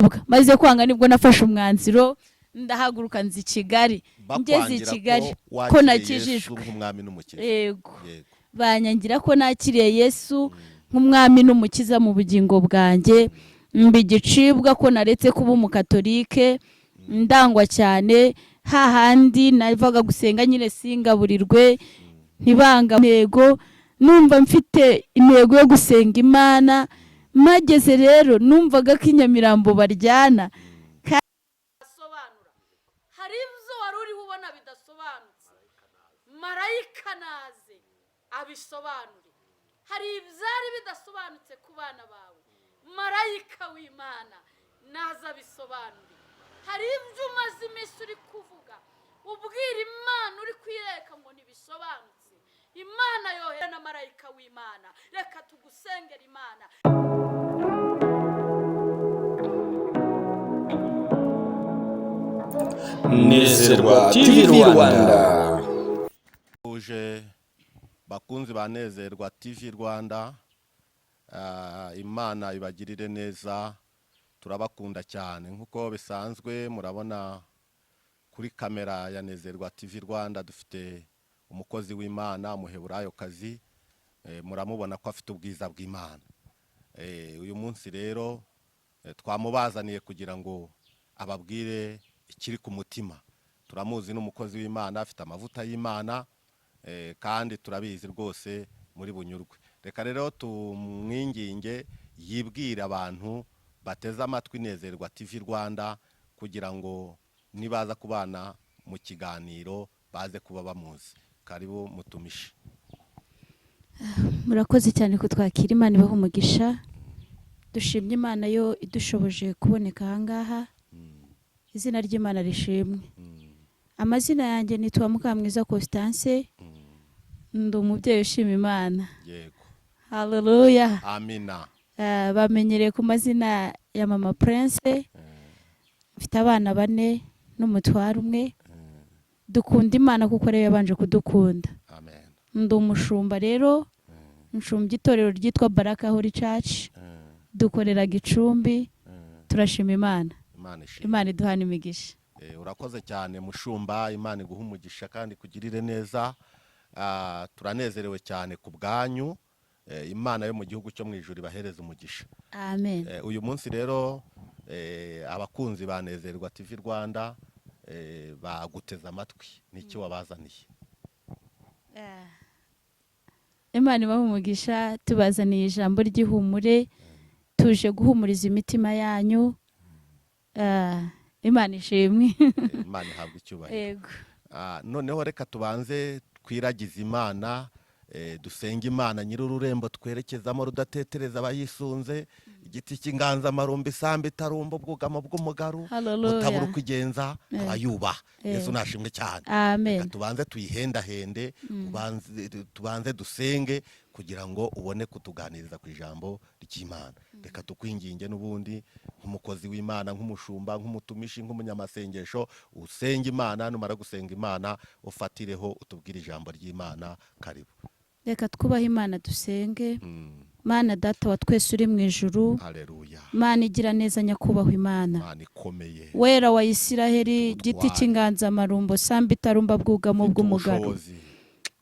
igicibwa. Maze kwanga nibwo nafashe umwanzuro, ndahaguruka, nza i Kigali. Ngeze i Bakwangira Kigali ko ko wakiriye nakijijwe. Yesu nk'umwami n'umukiza. Yego. Yego. Banyangira ko nakiriye Yesu nk'umwami n'umukiza mu bugingo bwanjye, mba igicibwa ko naretse kuba umukatolike, ndangwa cyane. Hahandi navaga gusenga nyine singaburirwe, ntibanga intego, numva mfite intego yo gusenga Imana. Mpageze rero numvaga ko i Nyamirambo baryana. Hari ibyo wari uriho ubona bidasobanutse, marayika naze abisobanure. Hari ibyari bidasobanutse ku bana bawe, marayika w'Imana naze abisobanure. Hari ibyo umaze iminsi uri kuvuga, ubwira Imana, uri kwireka ngo ntibisobanutse, Imana yohera na marayika w'Imana. Reka tugusengera Imana. Nezerwa TV Rwanda. Uje bakunzi ba Nezerwa TV Rwanda, Imana ibagirire neza, turabakunda cyane. Nk'uko bisanzwe murabona kuri kamera ya Nezerwa TV Rwanda dufite umukozi w'Imana, umuheburayokazi, muramubona ko afite ubwiza bw'Imana. Uyu munsi rero twamubazaniye kugira ngo ababwire ikiri ku mutima. Turamuzi, n'umukozi w'Imana, afite amavuta y'Imana, kandi turabizi rwose muri bunyurwe. Reka rero tumwinginge yibwire abantu bateze amatwi Nezerwa TV Rwanda, kugira ngo nibaza kubana mu kiganiro baze kuba bamuzi. Karibu mutumishi. Murakoze cyane kutwakira, Imana ibaha umugisha. Dushimye Imana yo idushoboje kuboneka ahangaha, izina ry'Imana rishimwe. Amazina yanjye nitwa Mukamwiza Constance, ndi umubyeyi ushima Imana. Haleluya. Amina. Bamenyereye ku mazina ya Mama Prince. Mfite abana bane n'umutware umwe. Dukunda Imana kuko ariyo yabanje kudukunda. Amen. Ndi umushumba rero, nshumbye itorero ryitwa Baraka Holy Church, dukorera Gicumbi. Turashima Imana. Imana ishimwe. Imana iduhana imigisha. Urakoze cyane mushumba, Imana iguha umugisha kandi kugirire neza. Turanezerewe cyane ku bwanyu. Imana yo mu gihugu cyo mu ijuru ibahereze umugisha. Amen. Uyu munsi rero abakunzi ba Nezerwa TV Rwanda baguteze amatwi, n'icyo wabazaniye? Imana ibahe umugisha. Tubazaniye ijambo ry'ihumure, tuje guhumuriza imitima yanyu. Imana ishimwe. Imana ihabwa icyubahiro. Yego. Noneho reka tubanze twiragize Imana, dusenge Imana nyir'ururembo twerekezamo rudatetereza abayisunze, igiti cy'inganzamarumbo, isambu itarumba, ubwugamo bw'umugaru Hallelujah. utabura uko igenza abayubaha. Yesu nashimwe cyane. Amen. Reka tubanze tuyihendahende, tubanze dusenge kugira ngo ubone kutuganiriza ku ijambo ry'Imana. Reka tukwinginge n'ubundi nk'umukozi w'Imana, nk'umushumba, nk'umutumishi, nk'umunyamasengesho, usenge Imana. Numara gusenga Imana ufatireho utubwire ijambo ry'Imana. Karibu. Reka twubahe Imana, dusenge. Mana Data wa twese uri mu ijuru, Haleluya. Mana igira neza, nyakubahwa Imana, Imana ikomeye, Wera wa Isiraheli, Ubutwari. giti cy'inganzamarumbo, sambu itarumba, bwugamo ufite bw'umugaru, ubushobozi.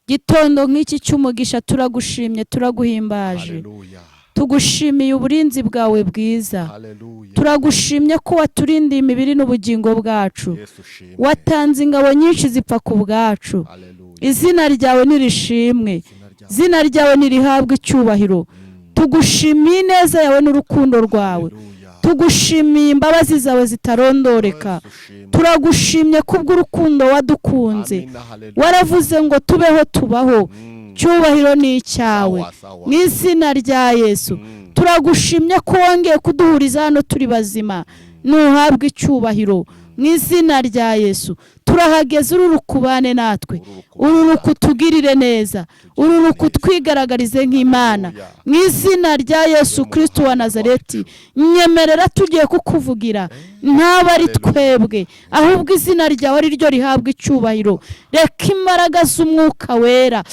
Gitondo nk'iki cy'umugisha, turagushimye, turaguhimbaje. Haleluya. Tugushimiye uburinzi bwawe bwiza. Haleluya. Turagushimye ko waturindiye imibiri n'ubugingo bwacu. Yesu ushimwe. Watanze ingabo nyinshi zipfa ku bwacu. Haleluya. Izina ryawe nirishimwe. Izina ryawe. Izina ryawe nirihabwe icyubahiro. Tugushimiye ineza yawe n'urukundo rwawe. Haleluya. Tugushimiye imbabazi zawe zitarondoreka. Yesu ushimwe. Turagushimye kubw'urukundo wadukunze. Amina, haleluya. Waravuze ngo tubeho, tubaho. Cyubahiro ni icyawe. Sawa, sawa. Mu izina rya Yesu, turagushimye ko wongeye kuduhuriza hano turi bazima, nuhabwe icyubahiro. Mu izina rya Yesu, turahageze, uru rukubane natwe, uru rukutugirire neza, uru rukutwigaragarize nk'Imana. Mu izina rya Yesu Kristo wa Nazareti, nyemerera tugiye kukuvugira, ntaba ari twebwe, ahubwo izina ryawe ari ryo rihabwa icyubahiro. Reka imbaraga z'Umwuka Wera.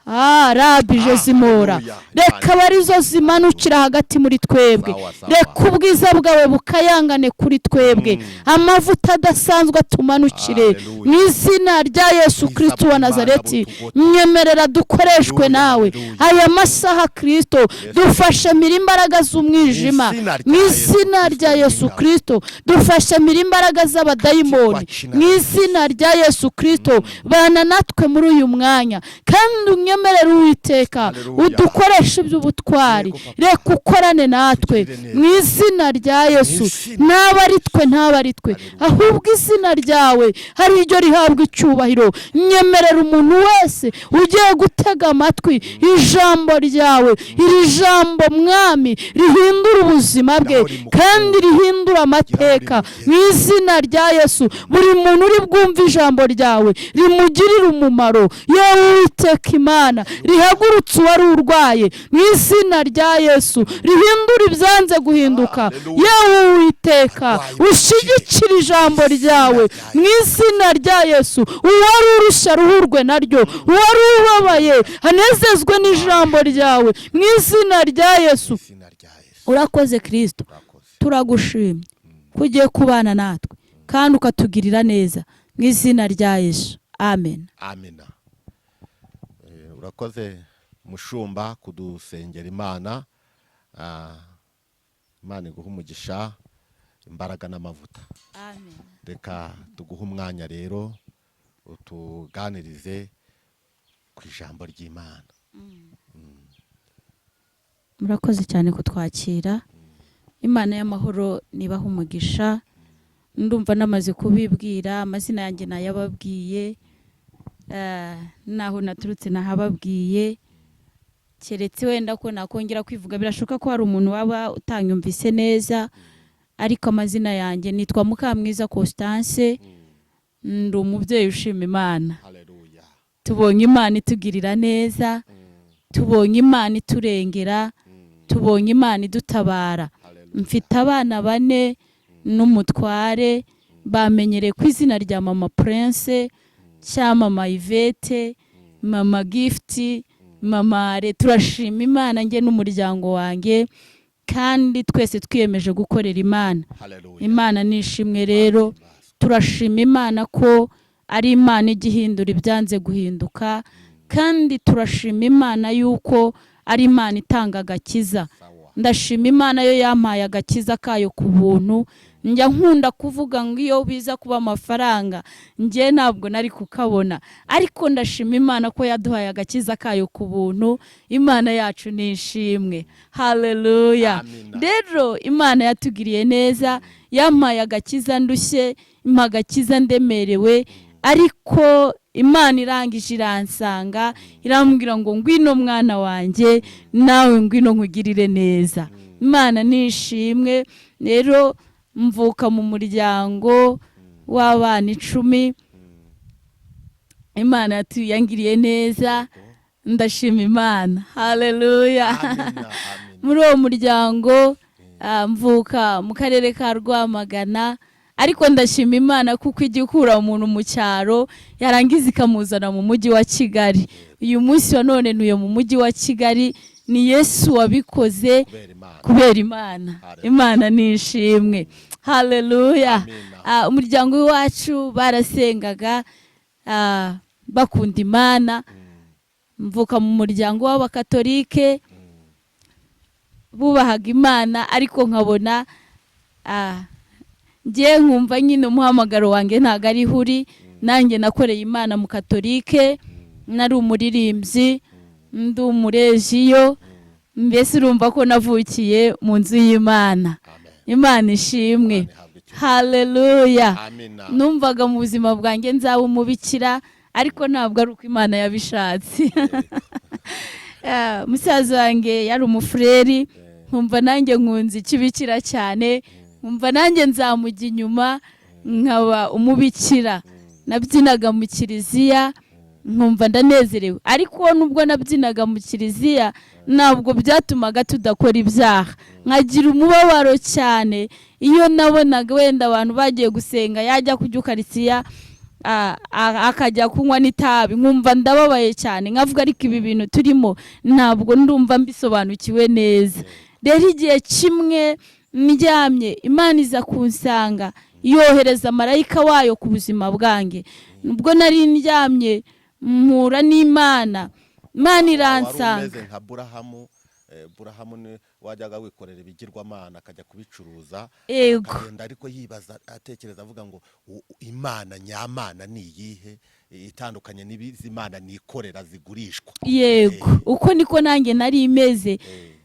Ah, rabije zimora. Haleluya. Reka abe arizo zimanukira hagati muri twebwe. Sawa, sawa. Reka ubwiza bwawe bukayangane kuri twebwe, amavuta adasanzwe atumanukire. Haleluya. Mu izina rya Yesu Ubwiza Kristo wa bw'Imana Nazareti, butugote. nyemerera dukoreshwe Haleluya, nawe haleluya. aya masaha. Kristo, dufashe mira imbaraga z'umwijima. Mu izina rya Mu Yesu izina rya Kristo Yesu w'Intare. Kristo, dufashe mira imbaraga z'abadayimoni. Kwa Mu izina rya Yesu Kristo, bana natwe muri uyu mwanya kandi unyemerere, Uwiteka, Haleluya. udukoreshe iby'ubutwari. Yego, Papa. Reka ukorane natwe. Tugirire neza. Mu izina rya Yesu, izina ntaba ari twe, ntaba ari twe, Haleluya. ahubwo izina ryawe hari iryo rihabwa icyubahiro. Nyemerera umuntu wese ugiye gutega amatwi ijambo ryawe, iri jambo, Mwami, rihindura ubuzima bwe Naho rimukura. kandi rihindura amateka. Rimugeza. Mu izina rya Yesu, buri muntu uri bwumve ijambo ryawe rimugirire umumaro. Yewe Uwiteka Imana, rihagurutse uwari urwaye. Mu izina rya Yesu, rihindure ibyanze guhinduka. Haleluya. Yewe Uwiteka, Arwaye. ushyigikire ijambo ryawe. Mu izina rya Yesu, uwari urushya ruhurwe naryo, uwari ubabaye anezezwe n'ijambo ryawe. Mu izina rya Yesu. Izina rya Yesu. Urakoze, Kirisito. Urakoze. Turagushimye ko ugiye kubana natwe kandi ukatugirira neza. Mu izina rya Yesu, amen. Amina. Urakoze mushumba kudusengera Imana. Imana iguha umugisha, imbaraga n'amavuta. Amen. Reka tuguhe umwanya rero utuganirize ku ijambo ry'Imana. Murakoze cyane kutwakira. Imana y'amahoro nibaha umugisha. Ndumva namaze kubibwira, amazina yanjye nayababwiye, naho naturutse nahababwiye, keretse wenda ko nakongera kwivuga. Birashoboka ko hari umuntu waba utanyumvise neza, ariko amazina yanjye nitwa Mukamwiza Constance, ndi umubyeyi ushima Imana. Haleluya. Tubonye Imana itugirira neza, tubonye Imana iturengera, tubonye Imana idutabara. Haleluya. Mfite abana bane n'umutware. Bamenyereye ku izina rya Mama Prince cyangwa Mama Yvette, Mama Gift, Mama Are. Turashima Imana, njye n'umuryango wanjye, kandi twese twiyemeje gukorera Imana. Haleluya. Imana ni ishimwe. Rero turashima Imana ko ari Imana ijya ihindura ibyanze guhinduka, kandi turashima Imana yuko ari Imana itanga agakiza. Sawa. Ndashima Imana yo yampaye agakiza kayo ku buntu. Njya nkunda kuvuga ngo iyo biza kuba amafaranga, njye ntabwo nari kukabona, ariko ndashima Imana ko yaduhaye agakiza kayo ku buntu. Imana yacu ni ishimwe, haleluya. Amina. Rero Imana yatugiriye neza, yampaye agakiza ndushye, impa agakiza ndemerewe, ariko Imana irangije iransanga, irambwira ngo: "Ngwino mwana wanjye, nawe ngwino nkugirire neza." Imana ni ishimwe. Rero mvuka mu muryango w'abana 10. Imana yangiriye neza, ndashima Imana, haleluya. Amina, amina. Muri uwo muryango, mvuka mu karere ka Rwamagana, ariko ndashima Imana kuko ijya ikura umuntu mu cyaro, yarangiza ikamuzana mu mujyi wa Kigali. Uyu munsi wa none ntuye mu mujyi wa Kigali. Ni Yesu wabikoze. Kubera Imana. Kubera Imana. Haleluya. Imana ni ishimwe, haleluya. Amina. Umuryango w'iwacu barasengaga, bakunda Imana. Mvuka mu muryango w'Abakatolike bubahaga Imana, ariko nkabona, njye nkumva nyine umuhamagaro wanjye ntabwo ari uri. Nanjye nakoreye Imana mu Katolike, nari umuririmbyi, ndi umurejiyo, mbese urumva ko navukiye mu nzu y'Imana. Amen. Imana ishimwe. Imana ihabwe icyubahiro. Haleluya. Amina. Numvaga mu buzima bwanjye nzaba umubikira, ariko ntabwo ari uko Imana yabishatse. Musaza wanjye yari umufureri, nkumva nanjye nkunze ikibikira cyane, nkumva nanjye nzamujya inyuma nkaba umubikira. Nabyinaga mu kiliziya nkumva ndanezerewe, ariko nubwo nabyinaga mu kiliziya ntabwo byatumaga tudakora ibyaha. Nkagira umubabaro cyane iyo nabonaga wenda abantu bagiye gusenga, yajya kujya ukaritsiya. akajya kunywa n'itabi, nkumva ndababaye cyane, nkavuga ariko ibi bintu turimo ntabwo ndumva mbisobanukiwe neza. Rero igihe kimwe ndyamye, Imana iza kunsanga, yohereza marayika wayo ku buzima bwanjye. Ubwo nari ndyamye mpura n'Imana, Imana Wari iransanga. umeze nka Burahamu. Burahamu ni wajyaga wikorera ibigirwamana akajya kubicuruza, akagenda ariko yibaza, atekereza, avuga ngo Imana nyamana ni iyihe itandukanye n'izi mana nikorera zigurishwa?" Yego, uko niko nanjye nari imeze.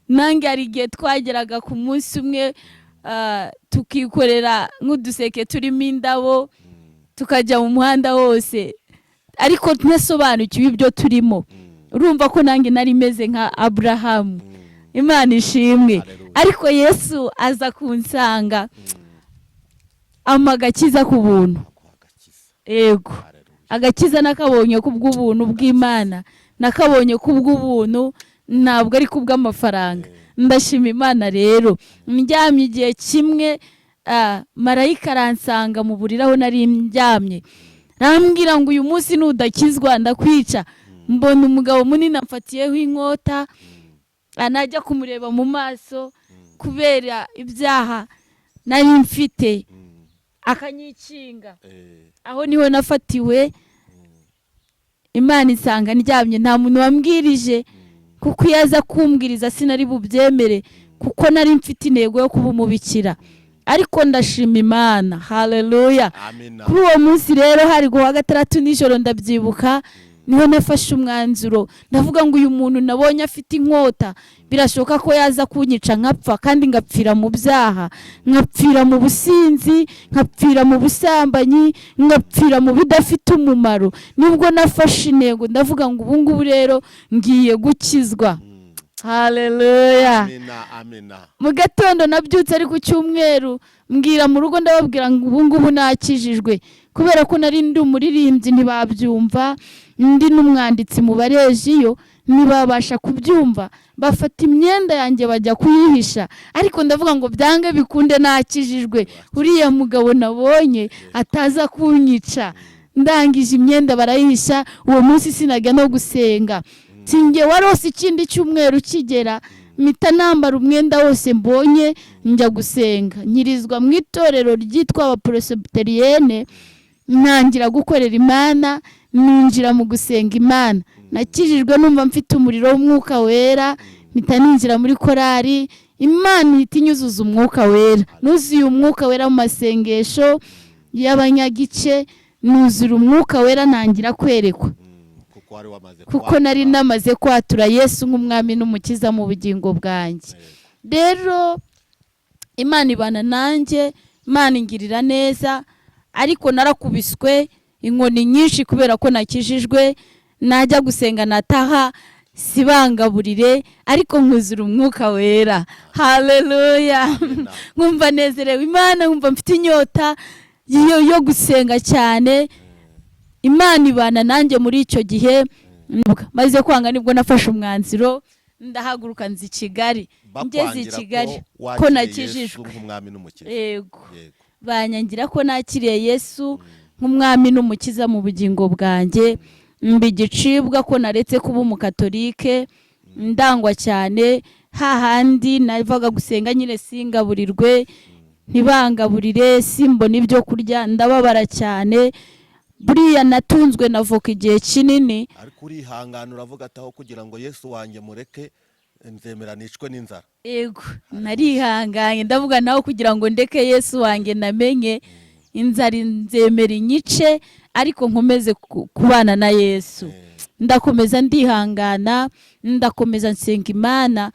Nanjye hari igihe twageraga ku munsi umwe, tukikorera nk'uduseke turimo indabo, tukajya mu muhanda wose, ariko ntasobanukiwe ibyo turimo. Urumva ko nanjye nari meze nka Aburahamu. Imana ishimwe. Haleluya. Ariko Yesu aza kunsanga, ampa agakiza ku buntu. Aguha agakiza. Yego. Haleluya. Agakiza nakabonye kubw'ubuntu bw'Imana, nakabonye kubw'ubuntu, ntabwo ari kubw'amafaranga. Ndashima Imana. Rero ndyamye igihe kimwe, marayika aransanga mu buriri aho nari ndyamye, arambwira ngo: "Uyu munsi nudakizwa ndakwica." Mbona umugabo munini amfatiyeho inkota, najya kumureba mu maso, kubera ibyaha nari mfite, akanyikinga. Aho niho nafatiwe. Imana isanga ndyamye, nta muntu wambwirije, kuko iyo aza kumbwiriza sinari bubyemere, kuko nari mfite intego yo kuba umubikira. Ariko ndashima Imana, haleluya. Amina. Kuri uwo munsi rero, hari ku wa gatandatu nijoro, ndabyibuka, niho nafashe umwanzuro. Ndavuga ngo: "Uyu muntu nabonye afite inkota, birashoboka ko yaza kunyica nkapfa, kandi ngapfira mu byaha, nkapfira mu businzi, nkapfira mu busambanyi, ngapfira mu bidafite umumaro." Nibwo nafashe intego, ndavuga ngo: "Ubu ngubu rero ngiye gukizwa." Haleluya. Amina, amina. Mu gatondo nabyutse ari ku cyumweru, mbwira mu rugo, ndababwira ngo: "Ubu ngubu nakijijwe." Kubera ko nari ndi umuririmbyi ntibabyumva, ndi n'umwanditsi mu barejiyo ntibabasha kubyumva, bafata imyenda yanjye bajya kuyihisha. Ariko ndavuga ngo: "Byange bikunde nakijijwe, uriya mugabo nabonye ataza kunyica." Ndangije imyenda barayihisha. Uwo munsi sinajya no gusenga, sinjye warose. Ikindi cyumweru kigera, mpita nambara umwenda wose mbonye njya gusenga, nkirizwa mu itorero ryitwa Abaporosibiteriyene, ntangira gukorera Imana, ninjira mu gusenga Imana. Nakijijwe numva mfite umuriro w'Umwuka Wera, mpita ninjira muri korari, Imana ihita inyuzuza Umwuka Wera. Nuzuye Umwuka Wera mu masengesho y'abanyagice, nuzura Umwuka Wera, ntangira kwerekwa. Kuko wari wamaze Kuko nari kwatura. namaze kwatura Yesu nk'Umwami n'Umukiza mu bugingo bwanjye. Rero Imana ibana nanjye, Imana ingirira neza, ariko narakubiswe inkoni nyinshi kubera ko nakijijwe. Najya gusenga, nataha sibangaburire, ariko nkuzura Umwuka Wera, haleluya. Nkumva nezerewe Imana, nkumva mfite inyota yo gusenga cyane. Imana ibana nanjye muri icyo gihe. Maze kwanga, nibwo nafashe umwanzuro, ndahaguruka nza i Kigali. Ngeze i Bakwangira Kigali ko ko wakiriye nakijijwe. Yesu nk'Umwami n'Umukiza. Yego. Yego. Banyangira ko nakiriye Yesu nk'Umwami n'Umukiza mu bugingo bwanjye, mba igicibwa ko naretse kuba Umukatolike, ndangwa cyane. Hahandi navaga gusenga nyine singaburirwe, ntibangaburire, simbona ibyo kurya, ndababara cyane. Buriya natunzwe na voka igihe kinini. Ariko urihangana, uravuga ati: "Aho kugira ngo Yesu wanjye mureke, nzemera nicwe n'inzara." Yego, narihanganye, ndavuga nawe kugira ngo ndeke Yesu wanjye namenye, inzara nzemera inyice, ariko nkomeze kubana na Yesu. Ndakomeza ndihangana, ndakomeza nsenga Imana.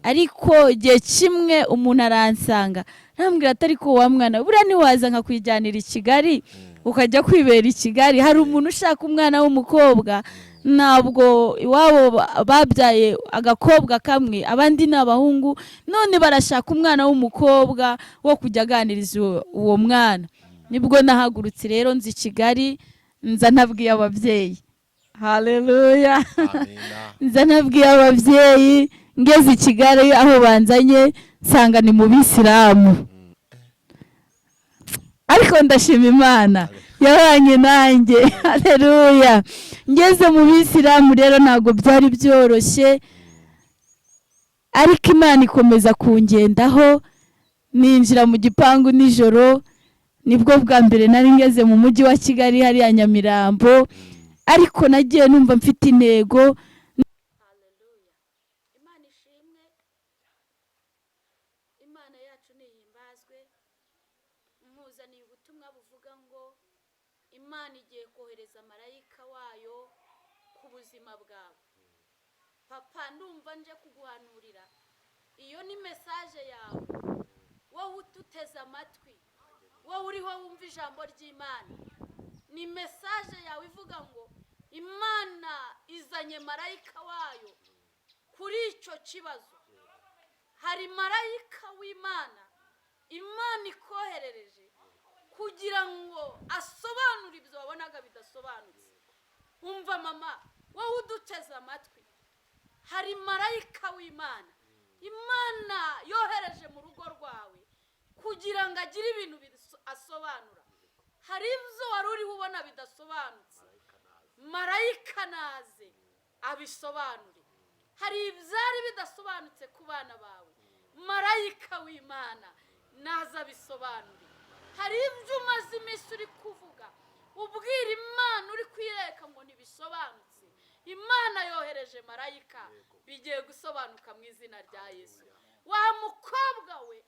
Ariko igihe kimwe umuntu aransanga, arambwira ati: "Ariko wa mwana, buriya ntiwaza nkakwijyanira i Kigali, ukajya kwibera i Kigali? Hari umuntu ushaka umwana w'umukobwa, ntabwo iwabo babyaye agakobwa kamwe, abandi ni abahungu, none barashaka umwana w'umukobwa wo kujya aganiriza uwo mwana." Nibwo nahagurutse rero nza i Kigali, nza ntabwiye ababyeyi, haleluya. Amina. Nza ntabwiye ababyeyi. Ngeze i Kigali, aho banzanye nsanga ni mu Bisilamu, ariko ndashima Imana. Yabanye nanjye, hareruya. Ngeze mu bisilamu rero ntabwo byari byoroshye, ariko Imana ikomeza kungendaho. Ninjira mu gipangu nijoro, nibwo bwa mbere nari ngeze mu mujyi wa Kigali, hariya Nyamirambo, ariko nagiye numva mfite intego. Haleluya, Imana ishimwe, Imana yacu nihimbazwe. Nkuzaniye ubutumwa buvuga ngo Imana igiye kohereza marayika wayo ku buzima bwawe. Papa, ndumva nje kuguhanurira, iyo ni message yawe. Wowe ututeze amatwi, wowe uriho wumva ijambo ry'Imana, ni message yawe ivuga ngo Imana izanye marayika wayo kuri icyo kibazo. Hari marayika w'Imana Imana ikoherereje kugira ngo asobanure ibyo wabonaga bidasobanutse. Umva mama, wowe uduteze amatwi, hari marayika w'Imana Imana yohereje mu rugo rwawe kugira ngo agire ibintu asobanura. Hari ibyo wari uriho ubona bidasobanutse, marayika naze abisobanure. Hari ibyari bidasobanutse ku bana bawe, marayika w'Imana naze abisobanure. Hari ibyo umaze iminsi uri kuvuga, ubwira Imana, uri kwireka ngo ntibisobanutse, Imana yohereje marayika, bigiye gusobanuka mu izina rya Yesu. Wa mukobwa we,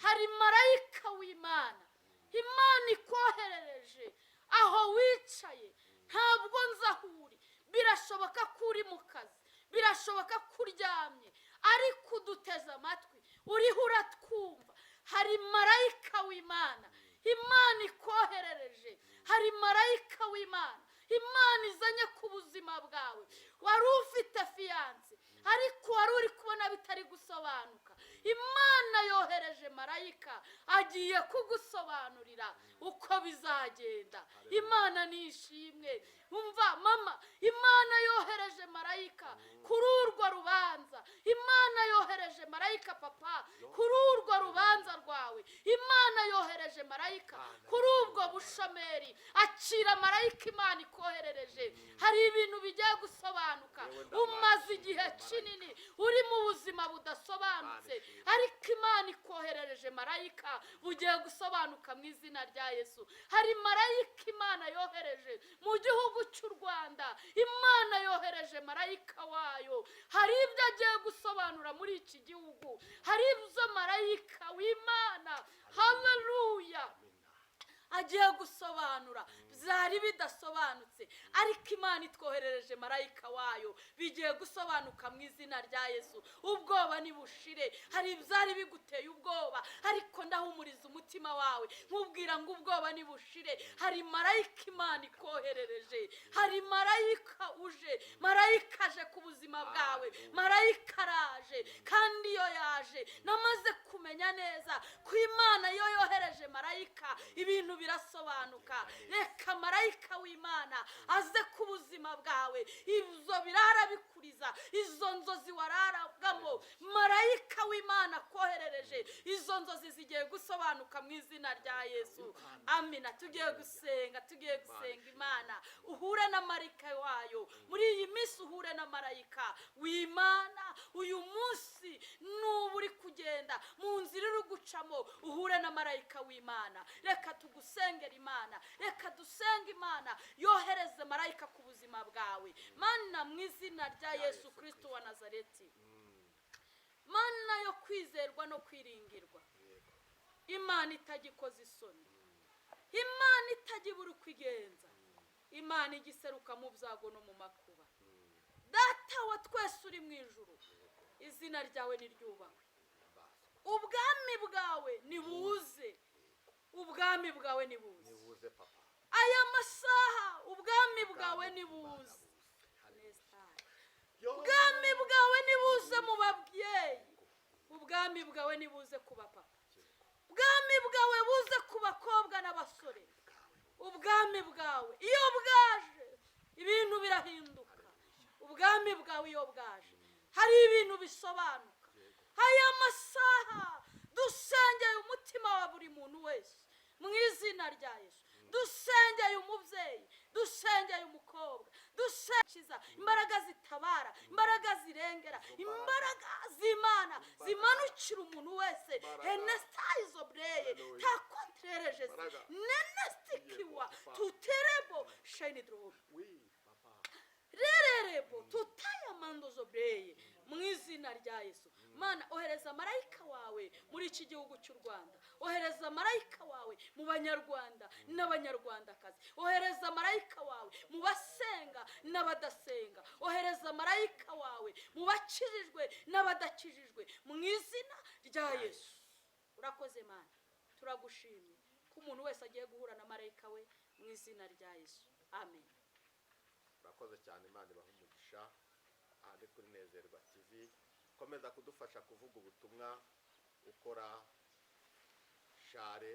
hari marayika w'Imana Imana ikoherereje aho wicaye. Ntabwo nzi aho uri, birashoboka ko uri mu kazi, birashoboka ko uryamye, ariko uduteze amatwi, uriho uratwumva. Hari marayika w'Imana Imana ikoherereje, hari marayika w'Imana Imana izanye ku buzima bwawe. Wari ufite fiancé, ariko wari uri kubona bitari gusobanuka, Imana yohereje marayika, agiye kugusobanurira uko bizagenda. Imana nishimwe. Umva mama, Imana yohereje marayika kuri urwo rubanza. Imana yohereje marayika, papa, kuri urwo rubanza rwawe. Imana yohereje marayika kuri ubwo bushomeri. Akira marayika Imana ikoherereje, hari ibintu bigiye gusobanuka. Umaze igihe kinini uri mu buzima budasobanutse, ariko Imana ikoherereje marayika, bugiye gusobanuka mu izina rya Yesu. Hari marayika Imana yohereje mu gihugu cy'u Rwanda. Imana yohereje marayika wayo, hari ibyo agiye gusobanura muri iki gihugu. Hari ibyo marayika w'Imana, haleluya, agiye gusobanura byari bidasobanutse, ariko Imana itwoherereje marayika wayo, bigiye gusobanuka mu izina rya Yesu. Ubwoba nibushire. Hari ibyari biguteye ubwoba, ariko ndahumuriza umutima wawe nkubwira ngo ubwoba nibushire. Hari marayika Imana ikoherereje, hari marayika uje, marayika aje ku buzima bwawe. Marayika araje, kandi iyo yaje namaze kumenya neza ko Imana iyo yohereje marayika ibintu birasobanuka. Reka marayika w'Imana aze ku buzima bwawe. Ibyo birara bikuriza, izo nzozi wararagamo, marayika w'Imana koherereje, izo nzozi zigiye gusobanuka mu izina rya Yesu. Amina. Tugiye gusenga, tugiye gusenga Imana. Uhure na marayika wayo muri iyi minsi, uhure na marayika w'Imana uyu munsi. Nuba uri kugenda mu nzira uri gucamo, uhure na marayika w'Imana. Reka tugusengera Imana, reka dusenge Imana yohereze marayika ku buzima bwawe. Mana, mu izina rya Yesu Kirisito wa Nazareti, Mana yo kwizerwa no kwiringirwa, Imana itagikoza isoni, Imana itajya uko igenza, Imana igiseruka mu byago no mu makuba, Data wa twese uri mu ijuru, izina ryawe niryubahwe, ubwami bwawe nibuze, ubwami bwawe nibuze. Nibuze, papa. Aya masaha ubwami bwawe nibuze, ubwami bwawe nibuze mu babyeyi, ubwami bwawe nibuze ku bapapa, ubwami bwawe buze ku bakobwa n'abasore. Ubwami bwawe iyo bwaje ibintu birahinduka. Ubwami bwawe iyo bwaje hari ibintu bisobanuka. Aya masaha dusengeye umutima wa buri muntu wese mu izina rya Yesu. Dusengeye Raga. Nenestikiwa Yego, papa. tuterebo shayini dorobe. Oui, papa. Rererebo tutayamandozobreye mu izina rya Yesu. Mana, ohereza marayika wawe muri iki gihugu cy'u Rwanda, ohereza marayika wawe mu Banyarwanda n'Abanyarwandakazi, ohereza marayika wawe mu basenga n'abadasenga, ohereza marayika wawe mu bakijijwe n'abadakijijwe, mu izina rya Yesu. Urakoze Mana, turagushimye ko umuntu wese agiye guhura na marayika we, mu izina rya Yesu, amen. Urakoze cyane, Imana ibaha umugisha. Aha ni kuri Nezerwa TV. Komeza kudufasha kuvuga ubutumwa, ukora share,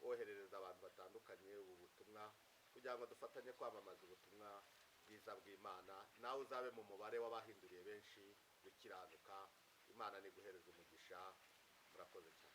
woherereza abantu batandukanye ubu butumwa kugira ngo dufatanye kwamamaza ubutumwa bwiza bw'Imana. Nawe uzabe mu mubare w'abahinduriye benshi gukiranuka. Imana ni guhereza umugisha. Murakoze cyane.